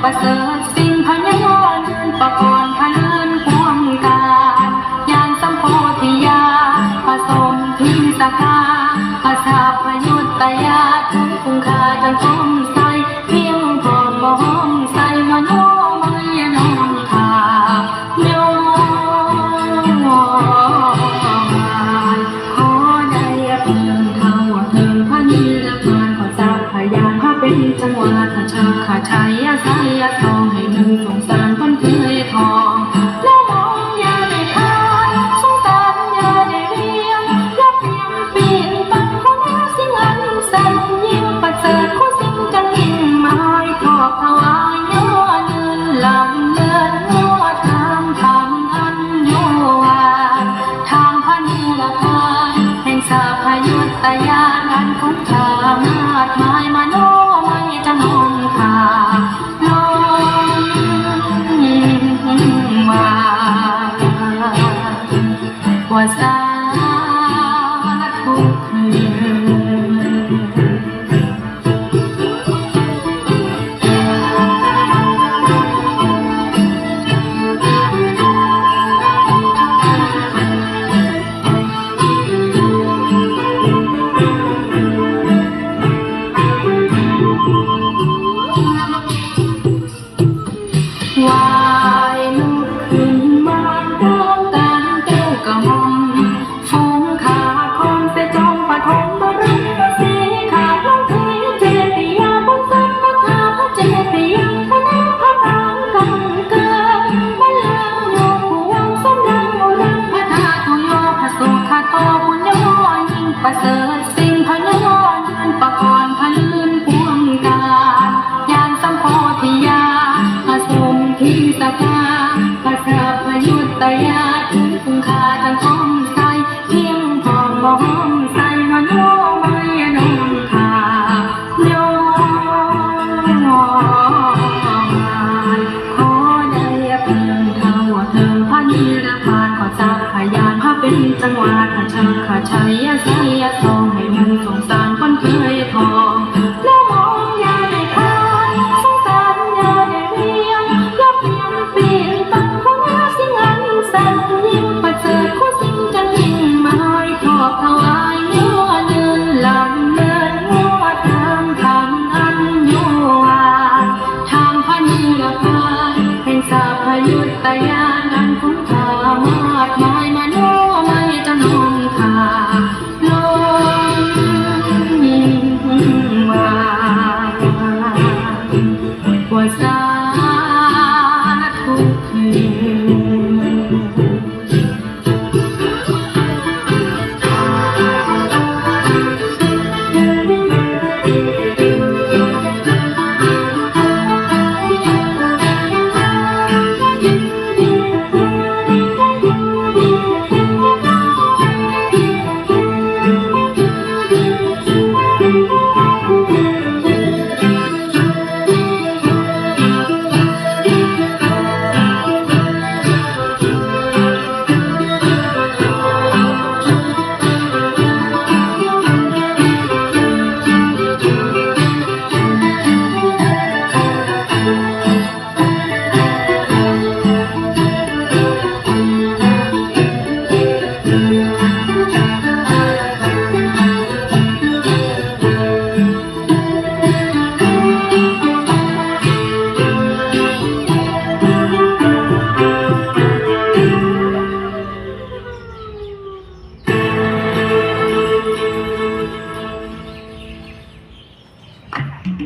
ປະເສີດສິ່ງພະຍາເງິນປະກອນພະເລີນຄວາມການ ຍານສຳໂພທິຍາ ປະສົມທິງສະກາ ພະສັບພະຍຸດຕະຍາ ທຸກຄຸງຄາຈັນສົມໃສ ພຽງພ້ອມມອມໃສ່ມະໂນໄມຍະນ້ອມຂ້າ ໂຍມາ ຂໍໄດ້ເພິ່ງເທົ່າເຖິງພະນິລະພານ ຂໍຈັບພະຍານພະເປັນຈັງຫວະ ຂະເຈົ້າຂະໄຊອາໄສອາສອງ ໃຫ້ເຖິງສົງສານຄົນເຄີຍທອງ ລະມອງຢ່າໄດ້ຄານ ສົງສານຢ່າໄດ້ວຽງ ຢ່າປ່ຽນປີນປັນຄົນສິ່ງອັນສັນຍິງ ປະເສີດຄູ່ສິ່ງຈັນຍິງໝາຍ ທອດຖວາຍຍໍເນີນ ລຳເລີນງົວງາມ ຄຳອັນຢູ່ວ່າ ທາງພະນິລະພານ ແຫ່ງສາພະຍຸດຕະຍານ ອັນຄຸນຄ່າມາກມາຍ ມະໂນໄມຈະນ້ອມຂ້າ ລົງມາ ວ່າສາທຸເທີນ. ວາຍລຸກຂຶ້ນມາ ກອງການແກ້ວກະໝ່ອມ ຝູງຂ້າຄອນເສຍຈອມ ປະຖົມບະລົມມະສີ ຂ້າລົງເທເຈຕິຍາ ບົນສັດພະທາພະເຈຕິຍັງ ພະນາພະປາງກັງເກີນ ບັນລັງຢູ່ຜູ້ວັງ ສົມດັ່ງໂອລັງພະທາຕຸໂຍ ພະໂສກຂະໂຕ ບຸນຍະວອຍຍິ່ງປະເສີດ ສິ່ງພະຍາຍອນຍືນປະກອນພະລື່ນພວງການ ຍານສຳໂພທິຍາ ປະສົມທິງສະກາ ພະສັບພະຍຸດຕະຍາ ທຸກຄຸງຄາຈັນຄອມໃສ ພຽງພ້ອມມອມໃສ່ມະໂນໄມຍະນ້ອມຂ້າ ໂຍມ ຂໍໄດ້ເພິ່ງເທົ່າເຖິງພະນິລະພານ ຂໍຈັບພະຍານພະເປັນຈັງຫວະ ຂະເຈົ້າຂະໄຊອາໄສອາສອງ ໃຫ້ເຖິງສົງສານຄົນເຄີຍທອງ ລະມອງຢ່າໄດ້ຄານ ສົງສານຢ່າໄດ້ວຽງ ຢ່າປ່ຽນປີນປັນຄົນງາມ ສິ່ງອັນສັນຍິງ ປະເສີດຄູ່ສິ່ງຈັນຍິງໝາຍ ທອດຖວາຍຍໍເນີນ ລຳເລີນງົວງາມ ຄຳອັນຢູ່ວ່າ ທາງພະນິລະພານ ແຫ່ງສາພະຍຸດຕະຍານ ອັນຄຸນຄ່າມາກມາຍ ມະໂນ